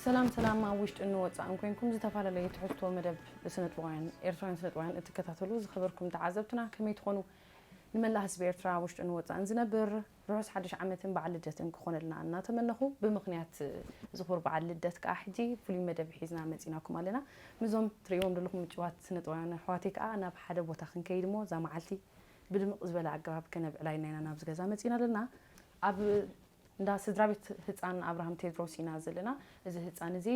ሰላም ሰላም፣ ኣብ ውሽጥን ወጻእን ኮይንኩም ዝተፈላለየ ትሕዝቶ መደብ ስነጥበባውያን ኤርትራውያን ስነጥበባውያን እትከታተሉ ዝኸበርኩም ተዓዘብትና ከመይ ትኾኑ? ንመላእ ህዝቢ ኤርትራ ውሽጥን ወጻእን ዝነብር ርሑስ ሓድሽ ዓመትን በዓል ልደትን ክኾነልና እናተመነኹ፣ ብምኽንያት ዝኽቡር በዓል ልደት ከኣ ሕጂ ፍሉይ መደብ ሒዝና መጺናኩም ኣለና። ምስዞም ትርእይዎም ዘለኹም ምጭዋት ስነጥበባውያን ኣሕዋተይ ከኣ ናብ ሓደ ቦታ ክንከይድ እሞ እዛ መዓልቲ ብድምቕ ዝበለ ኣገባብ ከነብዕላ ኢልና ኢና ናብዚ ገዛ መጺና ኣለና። ኣብ እንዳ ስድራ ቤት ህጻን ኣብርሃም ቴድሮስ ኢና ዘለና። እዚ ህጻን እዚ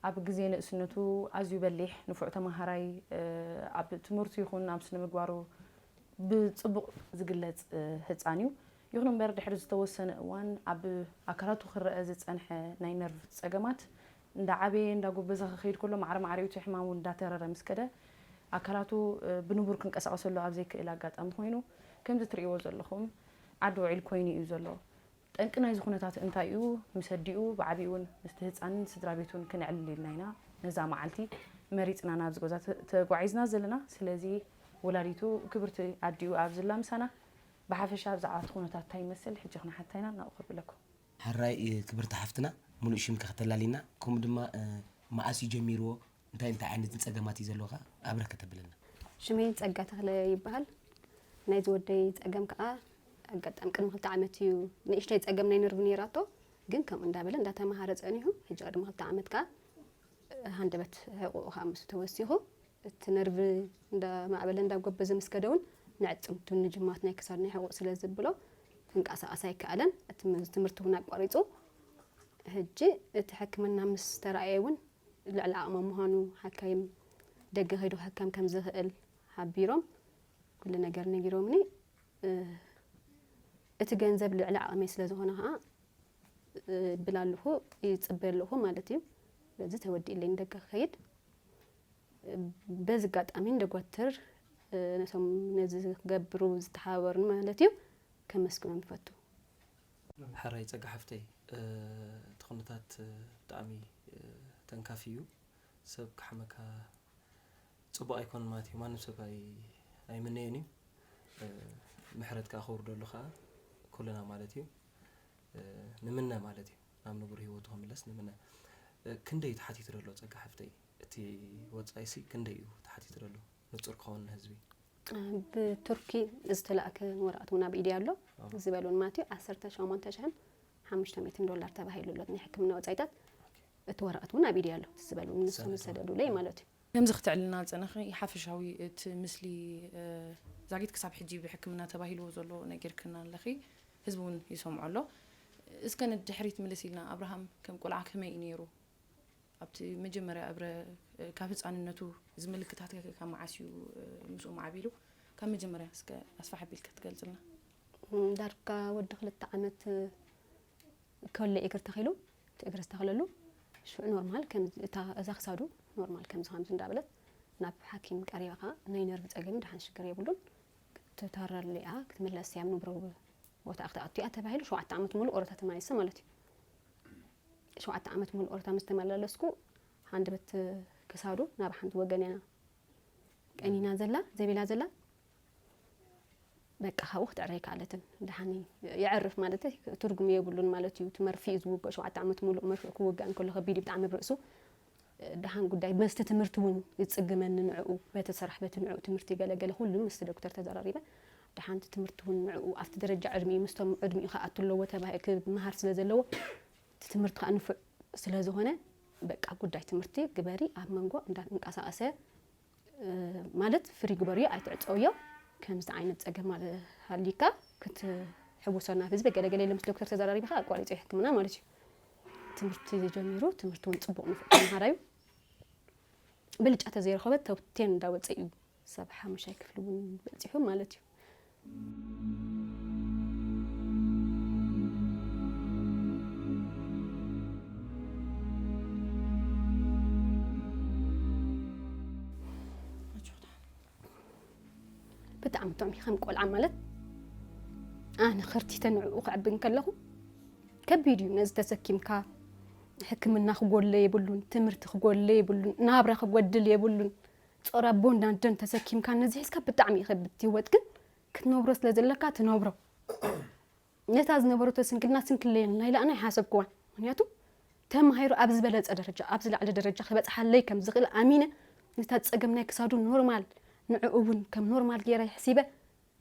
ኣብ ግዜ ንእስነቱ ኣዝዩ በሊሕ፣ ንፉዕ ተማሃራይ፣ ኣብ ትምህርቱ ይኹን ኣብ ስነ ምግባሩ ብጽቡቕ ዝግለጽ ህጻን እዩ። ይኹን እምበር ድሕሪ ዝተወሰነ እዋን ኣብ ኣካላቱ ክረኣ ዝጸንሐ ናይ ነርቭ ጸገማት እንዳዓበየ እንዳጎበዘ ክኸይድ ከሎ ማዕረ ማዕሪኡ እቲ ሕማሙ እንዳተረረ ምስ ከደ ኣካላቱ ብንቡር ክንቀሳቐሰሉ ኣብ ዘይክእል ኣጋጣሚ ኮይኑ ከምዚ ትርእይዎ ዘለኹም ዓዲ ውዒል ኮይኑ እዩ ዘሎ። ጠንቂ ናይዚ ኩነታት እንታይ እዩ? ምስ ኣዲኡ ብዓቢኡ እውን ምስቲ ህጻንን ስድራ ቤቱን ክነዕልል ኢልና ኢና ነዛ መዓልቲ መሪጽና ናብዚ ገዛ ተ- ተጓዒዝና ዘለና። ስለዚ ወላዲቱ ክብርቲ ኣዲኡ ኣብዚላ ምሳና ብሓፈሻ ብዛዕባ እቲ ኩነታት እንታይ ይመስል ሕጂ ክንሓታ ኢና። ናብኡ ከብለኩም። ሕራይ ክብርቲ ሓፍትና፣ ሙሉእ ሽምኪ ከተላሊና፣ ከምኡ ድማ መዓስ እዩ ጀሚርዎ፣ እንታይ እንታይ ዓይነት ጸገማት እዩ ዘለዎኻ ኣብረ ከተብለና። ሽመይ ጸጋ ተኽለ ይበሃል። ናይዚ ወደይ ጸገም ከኣ ኣጋጣሚ ቅድሚ ክልተ ዓመት እዩ ንእሽተይ ጸገም ናይ ነርቭ ነይራቶ፣ ግን ከምኡ እንዳበለ እንዳተማሃረ ጸኒሑ ሕጂ ቅድሚ ክልተ ዓመት ከኣ ሃንደበት ሕቑኡ ከኣ ምስ ተወሲኹ እቲ ነርቭ እንዳማዕበለ እንዳጎበዘ ምስ ከደ እውን ንዕጽምቱ ንጅማት ናይ ክሳድ ናይ ሕቑኡ ስለ ዝብሎ ክንቀሳቐስ ኣይከኣለን። እቲ ትምህርቲ እውን ኣቋሪጹ ሕጂ እቲ ሕክምና ምስ ተራእየ እውን ልዕሊ ዓቕሙ ምዃኑ ሓካይም ደገ ከይዱ ክሕከም ከም ዝኽእል ሓቢሮም ኩሉ ነገር ነጊሮምኒ። እቲ ገንዘብ ልዕሊ ዓቕመይ ስለ ዝኾነ ከዓ እብል ኣለኹ፣ ይፅበ ኣለኹ ማለት እዩ። በዚ ተወዲእለይ ንደገ ክኸይድ በዚ ኣጋጣሚ ንደጎትር ነቶም ነዚ ክገብሩ ዝተሓባበሩኒ ማለት እዩ ከመስግኖም ይፈቱ። ሕራይ ፀጋ ሓፍተይ እቲ ኩነታት ብጣዕሚ ተንካፊ እዩ። ሰብ ክሓመካ ፅቡቅ ኣይኮን ማለት እዩ። ማንም ሰብ ኣይምነየን እዩ። ምሕረት ከዓ ከውርደሉ ከዓ ኩልና ማለት እዩ ንምነ ማለት እዩ። ናብ ንቡር ህይወቱ ክምለስ ንምነ። ክንደይ ተሓቲቱ ዘሎ ፀጋ ሓፍተይ? እቲ ወፃኢሲ ክንደይ እዩ ተሓቲቱ ዘሎ ንፁር ክኸውን ንህዝቢ? ብቱርኪ ዝተላእከ ወረቐት እውን ኣብ ኢደይ ኣሎ። ዝበሉን ማለት እዩ ዓሰርተ ሸሞንተ ሽሕን ሓሙሽተ ሚእትን ዶላር ተባሂሉ ኣሎ ናይ ሕክምና ወፃኢታት። እቲ ወረቐት እውን ኣብ ኢደይ ኣሎ። እቲ ዝበሉን ንሶም ዝሰደዱለይ ማለት እዩ። ከምዚ ክትዕልና ዝፀነኺ ሓፈሻዊ እቲ ምስሊ ዛጊት ክሳብ ሕጂ ብሕክምና ተባሂልዎ ዘሎ ነጊርክና ኣለኺ። ህዝቢ እውን ይሰምዖ ኣሎ። እስከ ንድሕሪት ምልስ ኢልና ኣብርሃም ከም ቆልዓ ከመይ እዩ ነይሩ? ኣብቲ መጀመርያ እብረ ካብ ህፃንነቱ እዚ ምልክታት ከ ካብ መዓስ እዩ ምስኡ ማዕቢሉ? ካብ መጀመርያ እስከ ኣስፋሕ ኣቢልካ ትገልፅልና። ዳርጋ ወዲ ክልተ ዓመት ከሎ እግሪ ተኺሉ እቲ እግሪ ዝተኽለሉ ሽዑ ኖርማል እዛ ክሳዱ ኖርማል ከምዚ ከምዚ እንዳበለት ናብ ሓኪም ቀሪባ ከዓ ናይ ነርቭ ፀገም ደሓን ሽግር የብሉን ክትታረሉ እያ ክትምለስ እያ ኣብ ንብረው ቦታ ክትኣቱ እያ ተባሂሉ ሸውዓተ ዓመት ሙሉእ ኦረታ ተመሊሰ ማለት እዩ። ሸውዓተ ዓመት ሙሉእ ኦረታ ምስ ተመላለስኩ ሃንደበት ክሳዱ ናብ ሓንቲ ወገን እያ ቀኒና ዘላ ዘቢላ ዘላ በቃ ካብኡ ክትዕረ ኣይከኣለትን። ደሓን የዕርፍ ማለት ትርጉም የብሉን ማለት እዩ። እቲ መርፍእ እዩ ዝውግኦ ሸውዓተ ዓመት ሙሉእ መርፍእ ክውጋእ እንከሎ ከቢድ እዩ ብጣዕሚ ኣብ ርእሱ። ደሓን ጉዳይ መስተ ትምህርቲ እውን ይፅግመኒ ንዕኡ በቲ ስራሕ በቲ ንዕኡ ትምህርቲ ገለገለ ኩሉ ምስቲ ዶክተር ተዘራሪበ ደሓንቲ ትምህርቲ እውን ንዕኡ ኣብቲ ደረጃ ዕድሚኡ ምስቶም ዕድሚኡ ክኣቱ ኣለዎ ተባሂ ክመሃር ስለ ዘለዎ እቲ ትምህርቲ ከዓ ንፉዕ ስለ ዝኾነ በቃ ጉዳይ ትምህርቲ ግበሪ ኣብ መንጎ እንዳንቀሳቀሰ ማለት ፍሪ ግበርዮ ኣይትዕፀውዮ ከምዚ ዓይነት ፀገም ሃልዩካ ክትሕውሶ ናብ ህዝቢ ገለገለ ኢለ ምስ ዶክተር ተዘራሪበ ከዓ ኣቋሪፀ ሕክምና ማለት እዩ ትምህርቲ ጀሚሩ ትምህርቲ እውን ፅቡቅ ንፍዕ ተምሃራዩ ብልጫ ተዘይረኸበ ተውቴን እንዳወፀ እዩ ሰብ ሓሙሻይ ክፍሊ እውን በፂሑ ማለት እዩ ብጣዕሚ ጥዑም እዩ ከም ቆልዓ ማለት ኣነ ከርቲተ ንዕኡ ከዕቢ እንከለኹ ከቢድ እዩ ነዚ ተሰኪምካ ሕክምና ክጎድሎ የብሉን ትምህርቲ ክጎድሎ የብሉን ናብራ ክጎድል የብሉን ጾር ኣቦ እንዳንደን ተሰኪምካ ነዚ ሒዝካ ብጣዕሚ ይኸብድ ህይወት ግን ክትነብሮ ስለ ዘለካ ትነብሮ ነታ ዝነበረቶ ስንክልና ስንክለየን ናይ ላእና ይሓሰብክዋን ምክንያቱ ተማሂሩ ኣብ ዝበለጸ ደረጃ፣ ኣብ ዝለዓለ ደረጃ ክበጽሓለይ ከም ዝኽእል ኣሚነ፣ ነታ ጸገም ናይ ክሳዱ ኖርማል፣ ንዕኡ እውን ከም ኖርማል ገይረ ሕሲበ፣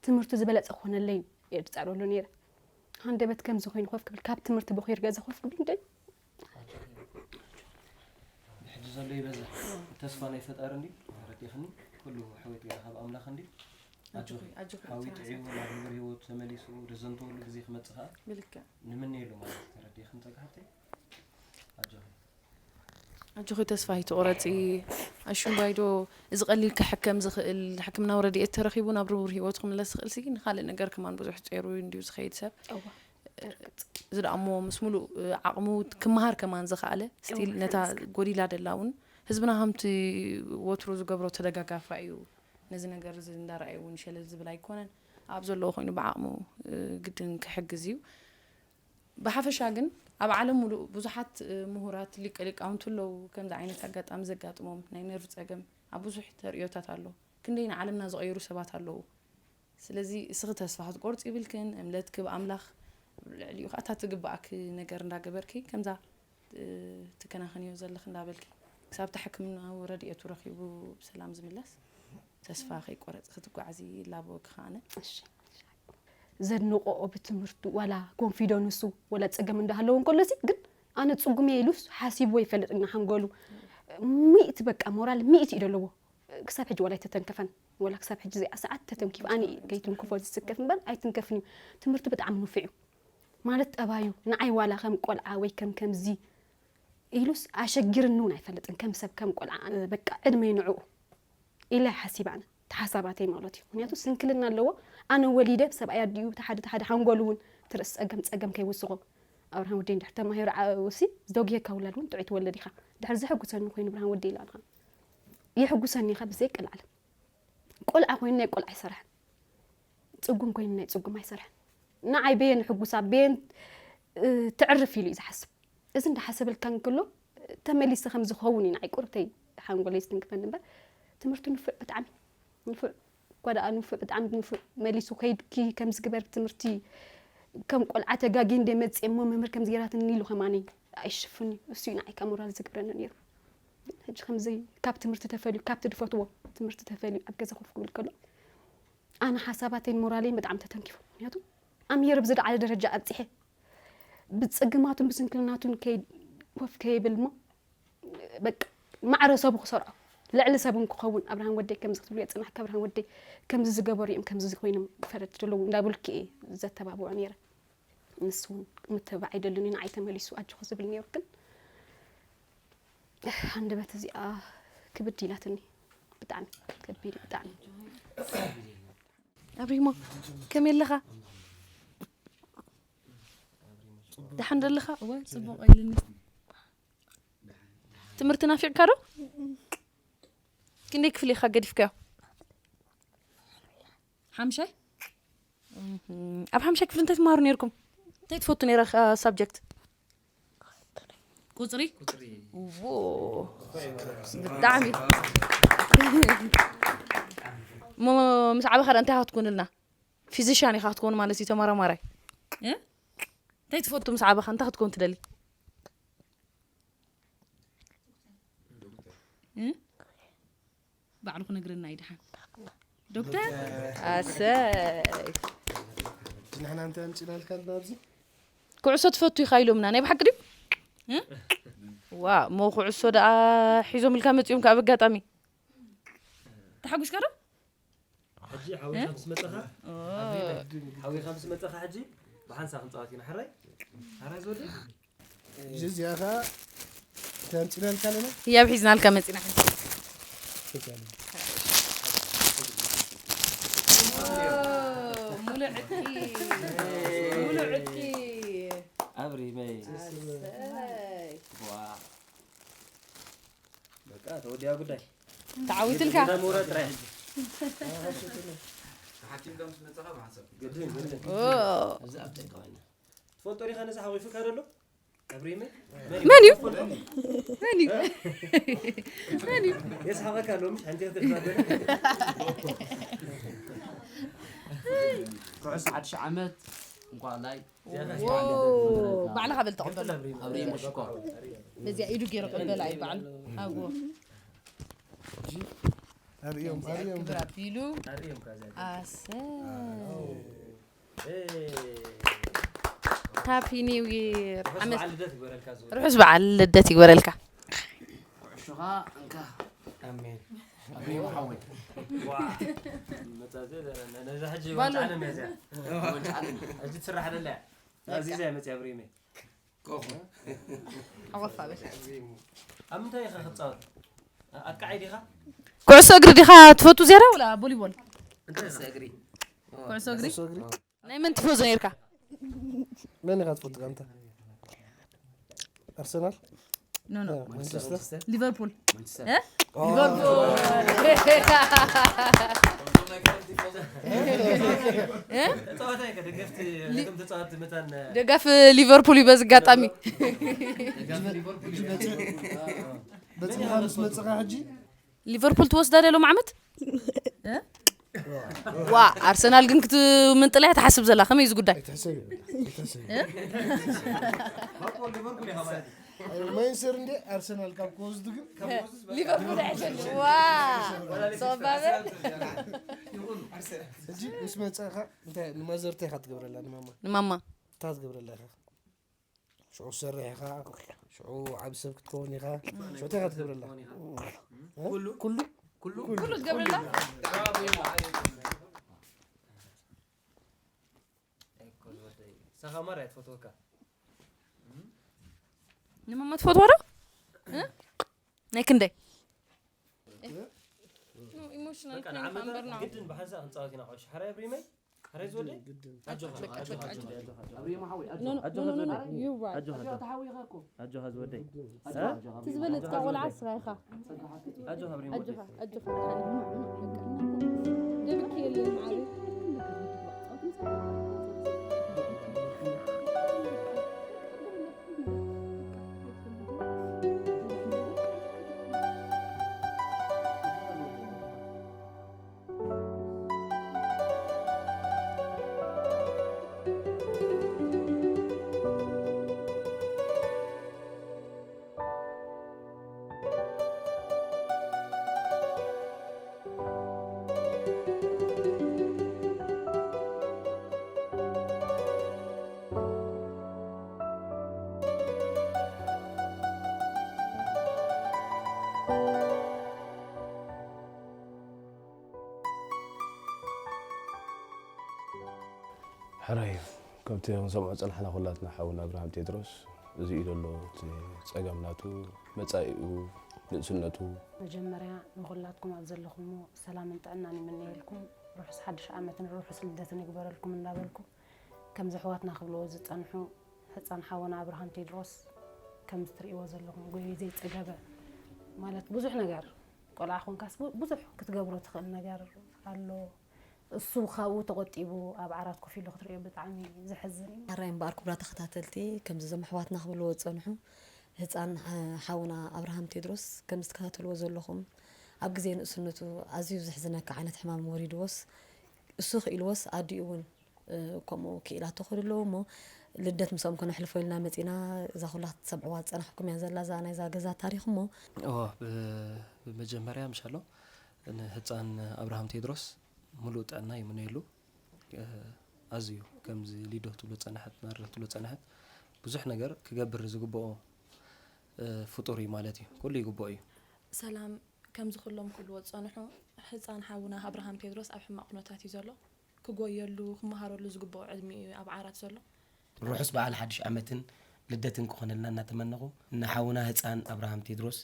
ትምህርቱ ዝበለጸ ክኾነለይ እየ ዝጻረሉ ነይረ። ሃንደበት ከምዚ ኮይኑ ኮፍ ክብል፣ ካብ ትምህርቲ በኺሩ ገዛ ኮፍ ክብል እንደ ሕጂ ዘሎ ይበዝሕ። ተስፋ ናይ ፈጣሪ እንዲ ተረዲኽኒ። ኩሉ ሕውየት ገና ካብ ኣምላኽ እንዲ። ኣጆኺ፣ ኣጆኺ፣ ኣጆኺ ሓዊ ኣይትሓዘ። ጥዒሙ ናብ ንቡር ህይወቱ ተመሊሱ፣ ርዘንተወሉ ግዜ ክመጽእ ከኣ ብልክዕ። ንምነየሉ ማለት እዩ። ተረዲኽኒ ጸጋ ሓብተይ? ኣጆኺ። ኣጆኺ ተስፋ ኣይትቑረጺ። ኣሹምባይዶ እዚ ቀሊል ክሕከም ዝኽእል ሕክምናዊ ረድኤት ተረኺቡ ናብ ንቡር ህይወቱ ክምለስ ዝኽእል ሲ ንኻልእ ነገር ከማን ብዙሕ ጸይሩ እንድዩ ዝኸይድ ሰብ። እዋ። እዚ ደኣ እሞ ምስ ሙሉእ ዓቕሙ ክመሃር ከማን ዝኸኣለ ስቲል እዋ፣ ነታ ሓንስ። ጎዲላ ደላ እውን ህዝብና ከምቲ ወትሩ ዝገብሮ ተደጋጋፋ እዩ። ነዚ ነገር እዚ እንዳረኣየ እውን ሸለል ዝብል ኣይኮነን። ኣብ ዘለዎ ኮይኑ ብዓቕሙ ግድን ክሕግዝ እዩ። ብሓፈሻ ግን ኣብ ዓለም ሙሉእ ብዙሓት ምሁራት ሊቀ ሊቃውንቲ ኣለዉ። ከምዚ ዓይነት ኣጋጣሚ ዘጋጥሞም ናይ ነርቭ ጸገም ኣብ ብዙሕ ተርእዮታት ኣሎ። ክንደይ ንዓለምና ዝቐየሩ ሰባት ኣለዉ። ስለዚ እስኺ ተስፋ ክትቆርጽ ይብልክን እምነትኪ ብኣምላኽ ልዕሊኡ ከዓ እታ ትግብኣኪ ነገር እንዳገበርኪ ከምዛ ትከናኸንዮ ዘለኺ እንዳበልኪ ክሳብ እቲ ሕክምናዊ ረድኤቱ ረኺቡ ብሰላም ዝምለስ ተስፋ ከይቆረጽ ክትጓዓዚ ይላበወኪ ከኣነ። እሺ። ዘድንቆኦ ብትምህርቱ ዋላ ኮንፊደንሱ ዋላ ጸገም እንዳሃለዎ እንከሎሲ ግን ኣነ ጽጉም እየ ኢሉስ ሓሲብዎ ይፈልጥ እና ሓንጎሉ ሚእቲ በቃ ሞራል ሚእቲ እዩ ዘለዎ። ክሳብ ሕጂ ዋላ ኣይተተንከፈን። ዋላ ክሳብ ሕጂ እዚኣ ሰዓት ተተንኪፉ ኣነ እየ ከይትንክፎ ዝስከፍ እምበር ኣይትንከፍን እዩ። ትምህርቱ ብጣዕሚ ንፉዕ እዩ። ማለት ጠባዩ ንዓይ ዋላ ከም ቆልዓ ወይ ከም ከምዚ ኢሉስ ኣሸጊርኒ እውን ኣይፈልጥን። ከም ሰብ ከም ቆልዓ ኣነ በቃ ዕድመይ ንዕኡ ኢለ ሓሲብ ኣነ ተሓሳባተይ ማለት እዩ። ምክንያቱ ስንክልና ኣለዎ። ኣነ ወሊደ ሰብኣይ ኣዲኡ ተሓደ ተሓደ ሓንጎሉ እውን ትርእስ ጸገም ጸገም ከይውስኾ ኣብርሃም ወደይ እንድሕር ተማሂሩ ዓውሲ ዘውግየካ ውላድ እውን ጥዑይ ትወልድ ኢኻ። ድሕር ዘሐጉሰኒ ኮይኑ ብርሃን ወደይ ኢላ ኣለኻ የሕጉሰኒ ኢኻ ብዘይ ቅልዓለም ቆልዓ ኮይኑ ናይ ቆልዓ ኣይሰርሐን። ጽጉም ኮይኑ ናይ ጽጉም ኣይሰርሐን። ንዓይ በየን ሕጉሳ በየን እ፣ ትዕርፍ ኢሉ እዩ ዝሓስብ። እዚ እንዳሓሰበልካ እንከሎ ተመሊሰ ከም ዝኸውን እዩ ንዓይ ቁርብተይ ሓንጎለይ ዝትንክፈኒ እምበር ትምህርቱ ንፉዕ ብጣዕሚ ንፉዕ እኳ ደኣ ንፉዕ ብጣዕሚ ንፉዕ መሊሱ ከይድኪ ከም ዝግበር ትምህርቲ ከም ቆልዓ ተጋጊ እንደ መፅእ እሞ መምህር ከም ዝገይራትኒ ኢሉ ከማኒ ኣይሽፍን እዩ እሱ እዩ ንዓይ ካብ ሞራል ዝግብረኒ ነይሩ ሕጂ ከምዚ ካብ ትምህርቲ ተፈልዩ ካብቲ ድፈትዎ ትምህርቲ ተፈልዩ ኣብ ገዛ ኮፍ ክብል ከሎ ኣነ ሓሳባተይን ሞራለይን ብጣዕሚ ተተንኪፎ ምክንያቱ ኣምሂር ብዝለዓለ ደረጃ ኣብፅሐ ብፀገማቱን ብስንክልናቱን ከይ ኮፍ ከይብል እሞ በቃ ማዕረ ሰቡ ክሰርዖ ልዕሊ ሰብ እውን ክኸውን ኣብርሃን ወደይ ከምዚ ክትብሉ የፅናሕካ ኣብርሃን ወደይ ከምዚ ዝገበሩ እዮም ከምዚ ኮይኖም ፈረድቲ ዘለዉ እንዳበልኩ እየ ዘተባብዖ ነይረ ንሱ እውን ምትብባዕ ኣይደልን እዩ ንዓይ ተመሊሱ ኣጆኹ ዝብል ነይሩ ግን ሃንደበት እዚኣ ክብድ ኢላትኒ ብጣዕሚ ከቢድ እዩ ብጣዕሚ ኣብሪሞ ከመይ ኣለኻ ደሓን ደለኻ እወ ፅቡቕ ኢልኒ ትምህርቲ ናፊቕካ ዶ ክንደይ ክፍሊ ኢኻ ገዲፍካዮ ሓምሻይ ኣብ ሓምሻይ ክፍሊ እንታይ ትመሃሩ ነርኩም እንታይ ትፈቱ ነራ ሳብጀክት ቁፅሪ ብጣዕሚ እሞ ምስ ዓበኻ እንታይ ክትኮንልና ፊዚሽያን ኢኻ ክትኮን ማለት እዩ ተመራማራይ እንታይ ትፈቱ ምስ ዓበኻ እንታይ ክትኮን ትደሊ ባዕሉ ክነግረና እዩ ድሓን ዶክተር ኣሰይ ንሕና እንታይ ኣምፂናልካ ኣለና ኣብዚ ኩዕሶ ትፈቱ ኢኻ ኢሎምና ናይ ብሓቂ ድዩ ዋ እሞ ኩዕሶ ደኣ ሒዞምልካ መፂኦም ከዓ ብኣጋጣሚ ተሓጉሽካ ዶ ሕጂ ሓዊኻ ምስ መፀኻ ሓዊኻ ምስ መፀኻ ሕጂ ብሓንሳ ክንፃወት ኢና ሕራይ ሕራይ ዝወዲ እዚኣ ከዓ እንታይ ኣምፂናልካ ኣለና ህያብ ሒዝናልካ መፂና ሕጂ ሙሉእ ዕጥቂ ሙሉእ ዕጥቂ ኣብሪመይ ኣሰይ ዋ በቃ ተወዲያ ጉዳይ ተዓዊትልካ መውረድ ጥራይ ተሓኪምካ ምስ መፀኻ ብሓንሳብ ግድን ግድን ኦ እዚ ኣብ ጠንቀዋና ትፈልጦ ዲኻ ነዚ ሓዊፉካ ዘሎ ኣብሪመይ መን እዩ መን እዩ መን እዩ የስሓቐካ ኣሎ ምሽ ሓንቲ ክትዛገር ኩዕሶ ሓድሽ ዓመት እንኳን ላይ ባዕልኻ በል ተቐበል። ኣብሪሞ ሽኮር በዚያ ኢዱ ገይሩ ቀበል ኣይ ባዕሉ ኣብዎ ኣርእዮም ኣርእዮም ክብር ኣቢሉ ኣርእዮም ከዛ ኣሰ እ ሃፒ ኒው ይር ርሑስ ዓመት በዓል ልደት ይግበረልካ ዝብል ርሑስ በዓል ልደት ይግበረልካ። ኩዕሾኻ እንካ ኣሜን ኣብሪሞ ሓወይ ዋ መጻዘ ነዛ ሕጂ ባሉ። ወንጫለ ነዛ ወንጫለ ሕጂ ትስራሕ ደላ ኣዚዛ መጽያ ኣብሪመ ሓወፋ በል ኣብ ምንታይ ኢኻ ክትጻወት ኣጥቃዓይ ዲኻ ኩዕሶ እግሪ ዲኻ ትፈቱ ዝያዳ ወላ ቦሊቦል? እንታይ እግሪ ኩዕሶ እግሪ ኩዕሶ እግሪ ናይ መን ቲፎዞ ነርካ? መን ኢኻ ትፈቱ ጋንታ ኣርሰናል ኖ ኖ ማንቸስተር ሊቨርፑል ማንቸስተር እ? ሊቨርፑል እ? ጸዋታ ኢካ ደገፍቲ ከም ተጻወቲ መታን ደጋፊ ሊቨርፑል እዩ በዚ ኣጋጣሚ በጽኻ ምስ መጽኻ ሕጂ ሊቨርፑል ትወስዳ ዶ ሎም ዓመት እ? ዋ ኣርሰናል ግን ክትምንጥላ እያ ትሓስብ ዘላ ከመይ እዚ ጉዳይ ኣይትሕሰብ ኣይትሕሰብ ሊቨርፑል ኢኻ ማለት ማንቸስተር እንዴ ኣርሰናል ካብ ክወስዱ ግን ሊቨርፑል ኣይሕሸኒ ዋ ሶባበ ሕጂ ምስ መጸኻ እንታይ ንማዘር እንታይ ኢኻ ትገብረላ ንማማ ንማማ እንታይ ትገብረላ ኢኻ ሽዑ ትሰርሕ ኢኻ ሽዑ ዓብ ሰብ ክትከውን ኢኻ ሽዑ እንታይ ኢኻ ትገብረላ ኩሉ ኩሉ ኩሉ ኩሉ ትገብረላ ሰኻ ማር እያ ትፈትወካ ንማማ ትፈትዋ ዶ እ? ናይ ክንደይ ኢሞሽናል በቃ ንዓመታ ግድን ብሓንሳእ ክንፃወት ኢና ኩዕሾ ሓራይ ኣብሪመይ ሓራይ ዝወደይ ኣጆኻ ኣጆኻ ኣጆኻ ኣጆኻ ኣብሪሞ ሓወይ No, no, no, no, no, you're right. ኣጆኻ ኣጆኻ ተሓዊኻ እኮ ኣጆኻ ዝወደይ እቲ ዝበለጽካ ቆልዓ ስራኻ ኣጆኻ ኣብሪሞ ኣጆኻ ኣጆኻ ደብክ የለን ዓቢ ሕራይ ከምቲ ክንሰምዖ ዝጸናሕና ኩላትና ሓውና ኣብርሃም ቴድሮስ እዚ እዩ ዘሎ እቲ ጸገም ናቱ መጻኢኡ ንእስነቱ መጀመርያ ንኹላትኩም ኣብ ዘለኹሞ ሰላምን ጥዕናን ይምነየልኩም። ርሑስ ሓድሽ ዓመትን ርሑስ ልደትን ይግበረልኩም እንዳበልኩ ከምዚ ኣሕዋትና ክብልዎ ዝጸንሑ ህጻን ሓውና ኣብርሃም ቴድሮስ ከምዚ ትርእይዎ ዘለኹም ጎዩ ዘይጸገበ ማለት ብዙሕ ነገር ቆልዓ ኮንካስ ብዙሕ ክትገብሮ ትኽእል ነገር ኣሎ። እሱ ካብኡ ተቖጢቡ ኣብ ዓራት ኮፍ ኢሉ ክትርእዮ ብጣዕሚ እዩ ዘሕዝን እዩ። ሕራይ እምበኣር ክቡራት ተኸታተልቲ ከምዚ እዞም ኣሕዋትና ክብልዎ ዝጸንሑ ህጻን ሓውና ኣብርሃም ቴድሮስ ከምዚ ትከታተልዎ ዘለኹም ኣብ ግዜ ንእስነቱ ኣዝዩ ዘሕዝነካ ዓይነት ሕማም ወሪድዎስ እሱ ክኢልዎስ ኣዲኡ እውን ከምኡ ክኢላቶ ክህሉ ኣለዎ እሞ ልደት ምስኦም ከነሕልፎ ኢልና መፂና እዛ ኩላ ክትሰምዕዋ ዝፀናሕኩም እያ ዘላ እዛ ናይዛ ገዛ ታሪክ እሞ እዎ ብመጀመርያ ምሻሎ ንህፃን ኣብርሃም ቴድሮስ ሙሉእ ጥዕና ይምነየሉ። ኣዝዩ ከምዚ ሊዶ ክትብሎ ዝፀናሐት ናርዶ ክትብሎ ዝፀናሐት ብዙሕ ነገር ክገብር ዝግብኦ ፍጡር እዩ ማለት እዩ። ኩሉ ይግብኦ እዩ። ሰላም ከምዚ ኩሎም ክብልዎ ዝፀንሑ ህፃን ሓውና ኣብርሃም ቴድሮስ ኣብ ሕማቕ ኩነታት እዩ ዘሎ። ክጎየሉ ክመሃረሉ ዝግብኦ ዕድሚኡ እዩ ኣብ ዓራት ዘሎ። ርሑስ በዓል ሓድሽ ዓመትን ልደትን ክኾነልና እናተመነኹ ንሓውና ህፃን ኣብርሃም ቴድሮስ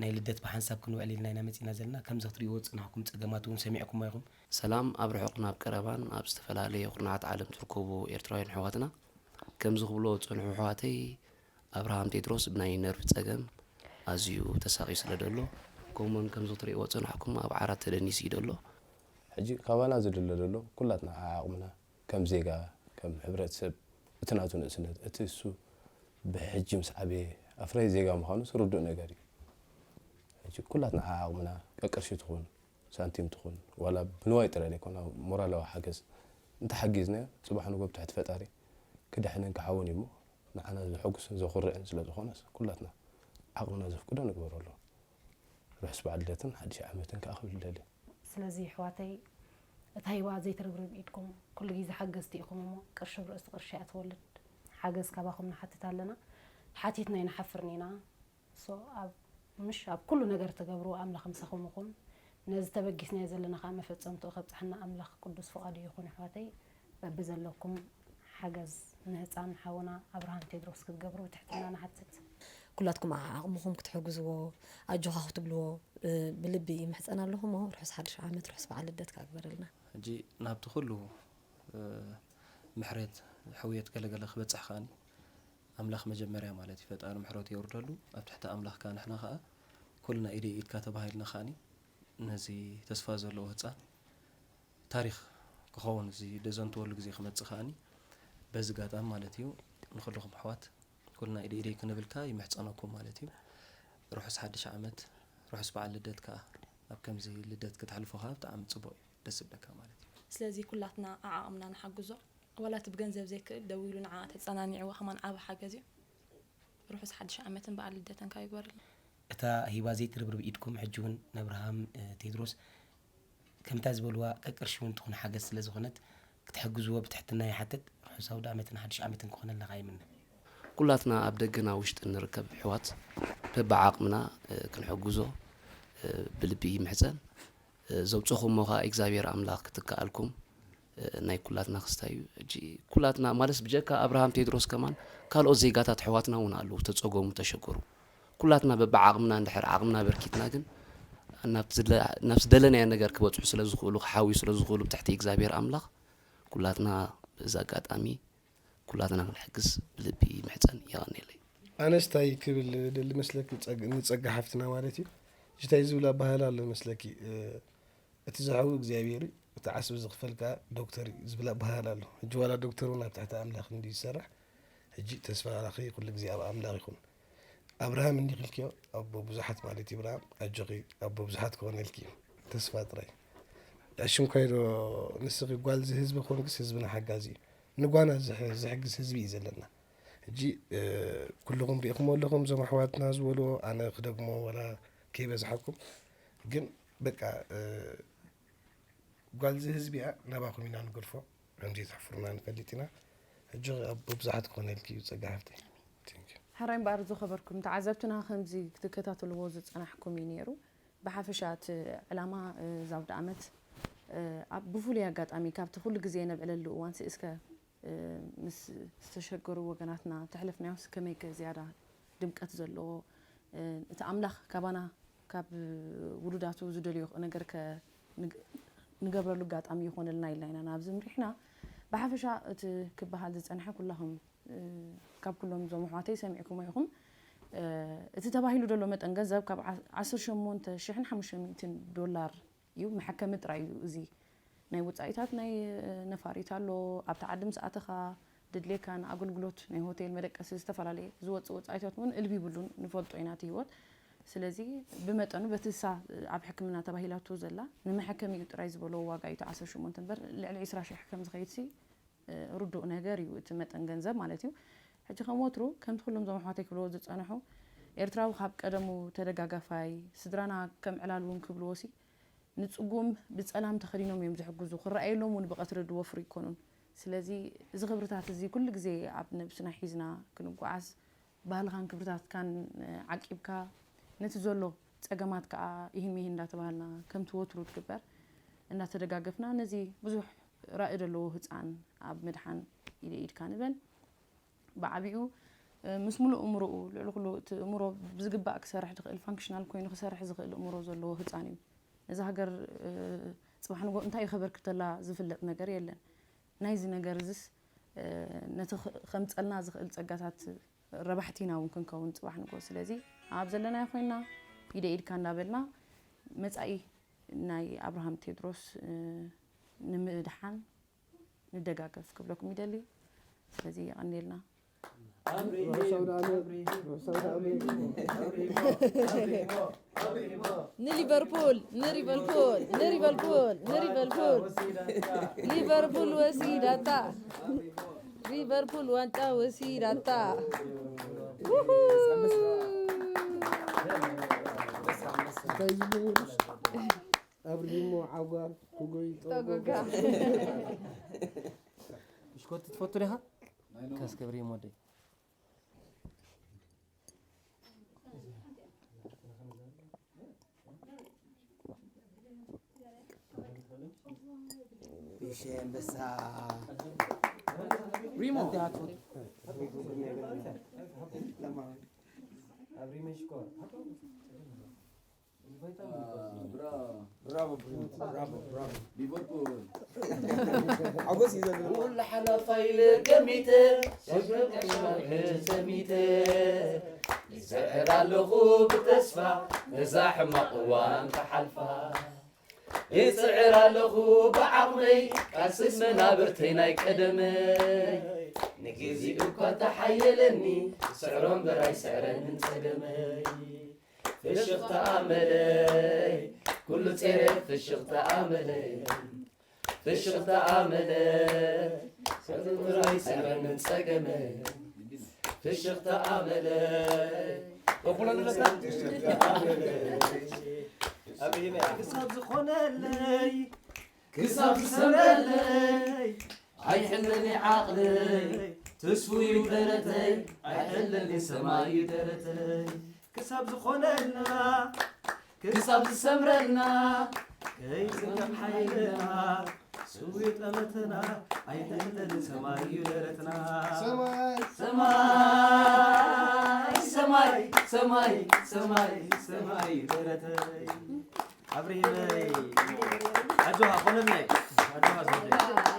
ናይ ልደት ብሓንሳብ ክንውዕል ኢልና ኢና መፂና ዘለና። ከምዚ ክትሪእዎ ዝፅናሕኩም ፀገማት እውን ሰሚዕኩሞ ኢኹም። ሰላም ኣብ ርሑቕን ኣብ ቀረባን ኣብ ዝተፈላለየ ኩርናዓት ዓለም ትርከቡ ኤርትራውያን ኣሕዋትና ከምዚ ክብሎ ዝፀንሑ ኣሕዋተይ ኣብርሃም ቴድሮስ ብናይ ነርቭ ፀገም ኣዝዩ ተሳቒዩ ስለ ዘሎ ከምኡውን ከምዚ ክትሪእዎ ዝፀናሕኩም ኣብ ዓራት ተደኒሱ እዩ ዘሎ። ሕጂ ካባና ዝድለ ዘሎ ኩላትና ዓዓቕምና ከም ዜጋ ከም ሕብረተሰብ እቲ ናቱ ንእስነት እቲ እሱ ብሕጂ ምስ ዓበየ ኣፍራይ ዜጋ ምዃኑስ ርዱእ ነገር እዩ። ሕጂ ኩላትና ዓዓቕምና ቀቅርሺ ትኹን ሳንቲም ትኹን ዋላ ብንዋይ ጥራይ ዘይኮና ሞራላዊ ሓገዝ እንተሓጊዝናዮ፣ ጽባሕ ንጎ ብትሕቲ ፈጣሪ ክድሕንን ክሓውን እዩ እሞ፣ ንዓና ዘሐጉስን ዘኹርዕን ስለ ዝኾነስ፣ ኩላትና ዓቕምና ዘፍቅዶ ንግበረሉ። ርሑስ በዓል ልደትን ሓድሽ ዓመትን ከኣ ክብል እደሊ። ስለዚ ኣሕዋተይ፣ እታ ሂባ ዘይትርብርብ ኢድኩም፣ ኩሉ ግዜ ሓገዝቲ ኢኹም እሞ፣ ቅርሺ ብርእሲ ቅርሺ እያ ትወልድ። ሓገዝ ካባኹም ንሓትት ኣለና። ሓቲትና ኣይንሓፍርን ኢና። ሶ ኣብ ምሽ ኣብ ኩሉ ነገር ትገብሩ ኣምላኽ ምሳኹም ይኹን። ነዚ ተበጊስናዮ ዘለና ኸኣ መፈጸምትኡ ከብጽሓና ኣምላኽ ቅዱስ ፍቓዱ ይኹን። ኣሕዋተይ፣ በብዘለኩም ሓገዝ ንህጻን ሓውና ኣብርሃም ቴድሮስ ክትገብሩ ብትሕትና ንሓትት። ኩላትኩም ዓቕምኹም ክትሕግዝዎ፣ ኣጆኻ ክትብልዎ፣ እ፣ ብልቢ ይምሕጸን ኣለኹ እሞ፣ ርሑስ ሓድሽ ዓመት፣ ርሑስ በዓል ልደት ከኣ ግበረልና። ሕጂ ናብቲ ኩሉ፣ እ፣ ምሕረት፣ ሕውየት ገለገለ ክበጽሕ ከኣኒ ኣምላኽ መጀመርያ ማለት እዩ፣ ፈጣሪ ምሕረቱ የውርደሉ። ኣብ ትሕቲ ኣምላኽ ከኣ ንሕና ከኣ ኩልና ኢደይ ኢድካ ተባሂልና ከኣኒ ነዚ ተስፋ ዘለዎ ህጻን ታሪኽ ክኸውን፣ እዚ ደዘንትወሉ ግዜ ክመጽእ ከኣኒ በዚ ኣጋጣሚ ማለት እዩ ንኹልኹም ኣሕዋት ኩልና ኢደይ ኢደይ ክንብል ከኣ ይምሕጸነኩም ማለት እዩ። ርሑስ ሓድሽ ዓመት፣ ርሑስ በዓል ልደት ከኣ ኣብ ከምዚ ልደት ክተሕልፎ ከኣ ብጣዕሚ ጽቡቕ እዩ፣ ደስ ይብለካ ማለት እዩ። ስለዚ ኩላትና ዓዓቕምና ንሓግዞ። ዋላ እቲ ብገንዘብ ዘይክእል ደዊሉ ንዓ ተጸናኒዕዋ ከማን ዓቢ ሓገዝ እዩ። ርሑስ ሓድሽ ዓመትን በዓል ልደትን ከኣ ይግበረልና። እታ ሂባ ዘይትርብርብ ኢድኩም ሕጂ እውን ነብርሃም፣ እ፣ ቴድሮስ ከምታ ዝበልዋ ቀቅርሺ እውን ትኹን ሓገዝ ስለ ዝኾነት ክትሕግዝዎ ብትሕትና ይሓትት። ርሑስ ኣውደ ዓመትን ሓድሽ ዓመትን ክኾነልና ከኣ ይምነ። ኩላትና ኣብ ደገና ውሽጢ እንርከብ ኣሕዋት በብዓቕምና፣ እ፣ ክንሕግዞ፣ እ፣ ብልቢ ይምሕጸን። እ፣ ዘውጽኹሞ ከኣ እግዚኣብሔር ኣምላኽ ክትከኣልኩም፣ እ፣ ናይ ኩላትና ክስታይ እዩ። ሕጂ ኩላትና ማለትስ ብጀካ ኣብርሃም ቴድሮስ ከማን ካልኦት ዜጋታት ኣሕዋትና እውን ኣለዉ፣ ተጸገሙ፣ ተሸገሩ። ኩላትና በብዓቕምና እንድሕር ዓቕምና ኣበርኪትና ግን ናብ ዝለ-፣ ናብ ዝደለናዮ ነገር ክበጽሑ ስለ ዝኽእሉ፣ ክሓውዩ ስለ ዝኽእሉ ብትሕቲ እግዚኣብሔር ኣምላኽ ኩላትና በዚ ኣጋጣሚ ኩላትና ክንሕግዝ ብልቢ ይምሕጸን። የቐንየለይ። ኣነስ እንታይ ክብል ደሊ መስለኪ፣ ጸግ-፣ ንጸጋ ሓፍትና ማለት እዩ። እታይ ዝብል ኣባህላ ኣሎ መስለኪ፣ እ፣ እቲ ዝሓዊ እግዚኣብሔር እዩ፣ እቲ ዓስቢ ዝኽፈል ከኣ ዶክተር እዩ ዝብል ኣባህላ ኣሎ። ሕጂ ዋላ ዶክተር እውን ኣብ ትሕቲ ኣምላኽ እንድዩ ዝሰርሕ። ሕጂ ተስፋ ራኺ ኩሉ ግዜ ኣብ ኣምላኽ ይኹን። ኣብርሃም እንዲኺ ኢልክዮ፣ ኣቦ ብዙሓት ማለት እዩ። ኣብርሃም ኣጆኺ፣ ኣቦ ብዙሓት ክኾነልኪ እዩ። ተስፋ ጥራይ። ዕሽንኳይ ዶ ንስኺ ጓል እዚ ህዝቢ ኮንክስ ህዝብና ሓጋዚ እዩ። ንጓና ዝሕ-፣ ዝሕግዝ ህዝቢ እዩ ዘለና። ሕጂ፣ እ፣ ኩልኹም ርኢኹሞ ኣለኹም እዞም ኣሕዋትና ዝበልዎ፣ ኣነ ክደግሞ ዋላ ከይበዝሓኩም። ግን በቃ፣ እ፣ ጓል እዚ ህዝቢ እያ፣ ናባኹም ኢና ንገድፎ። ከምዚ ተሕፍሩና ንፈልጥ ኢና። ሕጂ ኣብ ብብዙሓት ክኾነልኪ እዩ ጸጋ ሓፍተይ። Thank you። ሕራይ እምበኣር ዝኸበርኩም ተዓዘብትና ከምዚ ክትከታተልዎ ዝጸናሕኩም እዩ ነይሩ። ብሓፈሻ እቲ ዕላማ፣ እ፣ እዛ ኣውደ ዓመት፣ እ፣ ኣብ ብፍሉይ ኣጋጣሚ ካብቲ ኩሉ ግዜ ነብዕለሉ እዋንሲ እስከ፣ እ፣ ምስ ዝተሸገሩ ወገናትና ተሕለፍናዮስ ከመይከ ዝያዳ ድምቀት ዘለዎ፣ እ፣ እቲ ኣምላኽ ካባና ካብ ውሉዳቱ ዝደልዮ ነገር ከ ንግ-፣ ንገብረሉ ኣጋጣሚ ይኾነልና ኢልና ኢና ናብዚ ምሪሕና። ብሓፈሻ እቲ ክበሃል ዝጸንሐ ኩላኹም፣ እ፣ ካብ ኩሎም እዞም ኣሕዋተይ ሰሚዕኩሞ ኢኹም። እ፣ እቲ ተባሂሉ ዘሎ መጠን ገንዘብ ካብ ዓ-፣ ዓሰርተ ሸሞንተ ሽሕን ሓሙሽተ ሚእትን ዶላር እዩ። መሐከሚ ጥራይ እዩ እዚ። ናይ ወጻኢታት ናይ፣ እ፣ ነፋሪት ኣሎ፣ ኣብቲ ዓዲ ምስ ኣተኻ ድድሌካ ንኣገልግሎት ናይ ሆቴል መደቀሲ ዝተፈላለየ ዝወጽእ ወጻኢታት እውን እልቢ ይብሉን ንፈልጦ ኢና እቲ ህይወት። ስለዚ ብመጠኑ በቲ እሳ ኣብ ሕክምና ተባሂላቶ ዘላ ንመሐከሚኡ ጥራይ ዝበሎ ዋጋ እዩ እቲ ዓሰርተ ሸሞንተ እምበር ልዕሊ ዕስራ ሽሕ ከም ዝኸይድሲ፣ እ፣ ርዱእ ነገር እዩ እቲ መጠን ገንዘብ ማለት እዩ። ሕጂ ከም ወትሩ ከምቲ ኩሎም እዞም ኣሕዋተይ ክብልዎ ዝጸንሑ ኤርትራዊ ካብ ቀደሙ ተደጋጋፋይ ስድራና ከም ዕላል እውን ክብልዎሲ ንጽጉም ብጸላም ተኸዲኖም እዮም ዝሕግዙ። ክረኣየሎም እውን ብቐትሪ ዝወፍሩ ኣይኮኑን። ስለዚ እዚ ክብርታት እዚ ኩሉ ግዜ ኣብ ነብስና ሒዝና ክንጓዓዝ ባህልኻን ክብርታትካን፣ እ፣ ዓቂብካ ነቲ ዘሎ ጸገማት ከኣ ይህን ሚህን እንዳተባሃልና ከምቲ ወትሩ ትግበር እንዳተደጋገፍና ነዚ ብዙሕ ራኢ ዘለዎ ህጻን ኣብ ምድሓን ኢደ ኢድካ ንበል። ብዓቢኡ፣ እ፣ ምስ ሙሉእ እምሮኡ፣ ልዕሊ ኩሉ እቲ እምሮ ብዝግባእ ክሰርሕ ዝኽእል፣ ፋንክሽናል ኮይኑ ክሰርሕ ዝኽእል እምሮ ዘለዎ ህጻን እዩ። ነዛ ሃገር፣ እ፣ ጽባሕ ንጎ እንታይ እዩ ከበርክተላ ዝፍለጥ ነገር የለን። ናይዚ ነገር እዚስ፣ እ፣ ነቲ ኽ-፣ ከምጸልና ዝኽእል ጸጋታት ረባሕቲ ኢና እውን ክንከውን ጽባሕ ንጎ። ስለዚ ኣብ ዘለናዮ ኮይና ኢደ ኢድካ እንዳበልና መጻኢ ናይ ኣብርሃም ቴድሮስ፣ እ፣ ንምድሓን ንደጋገፍ ክብለኩም ይደሊ። ስለዚ የቐንየልና። ንሊቨርፑል ንሊቨርፑል ንሊቨርፑል ንሊቨርፑል ሊቨርፑል ወሲዳታ። ሊቨርፑል ዋንጫ ወሲዳታ። ውሁ! እንታይ ዝብል? ኣብሪሞ ዓጓር ክጎይ ጠጎጋ። ጠጎጋ። ብሽኮቲ ትፈቱ ዲኻ? ከስከብሪ ሞደይ። ቢሼ ኣንበሳ። ሪሞ። ብራቮ፣ ብራቮ፣ ብራቮ። ሊቨርፑል። ሓጎስ እዩ ዘሎ። ኩሉ ሓላፋይ ኢለ ገሚተ፣ ሰሚተ፣ ይዝዕር ኣለኹ ብተስፋ፣ ነዛ ሕማቕ እዋን ክሓልፋ። ይጽዕር ኣለኹ ብዓቕመይ፣ ቃልሲ መናብርተይ ናይ ቀደመይ። ንግዜኡ እኳ ተሓየለኒ፣ ስዕሮ እምበር ኣይስዕረንን ጸገመይ። ፍሽኽታ ኣመለይ፣ ኩሉ ጼረ ፍሽኽታ ኣመለይ። ፍሽኽታ ኣመለይ፣ ስዕሮ እምበር ኣይስዕረንን ጸገመይ። ፍሽኽታ ኣመለይ፣ ክሳብ ዝኾነለይ፣ ክሳብ ዝሰምረለይ፣ ኣይሕለኒ ዓቕለይ፣ ተስፉ እዩ ደረተይ፣ ኣይሕለኒ ሰማይ እዩ ደረተይ። ክሳብ ዝኾነልና፣ ክሳብ ዝሰምረልና፣ ከይዝንጋዕ ሓይልና፣ ስውር ጠመትና፣ ኣይሕለኒ ሰማይ እዩ ደረትና። ሰማይ፣ ሰማይ፣ ሰማይ፣ ሰማይ፣ ሰማይ፣ ሰማይ ደረተይ። ኣብርሂመይ። ኣጆኻ፣ ኮለልነይ። ኣጆኻ፣ ዘውደይ።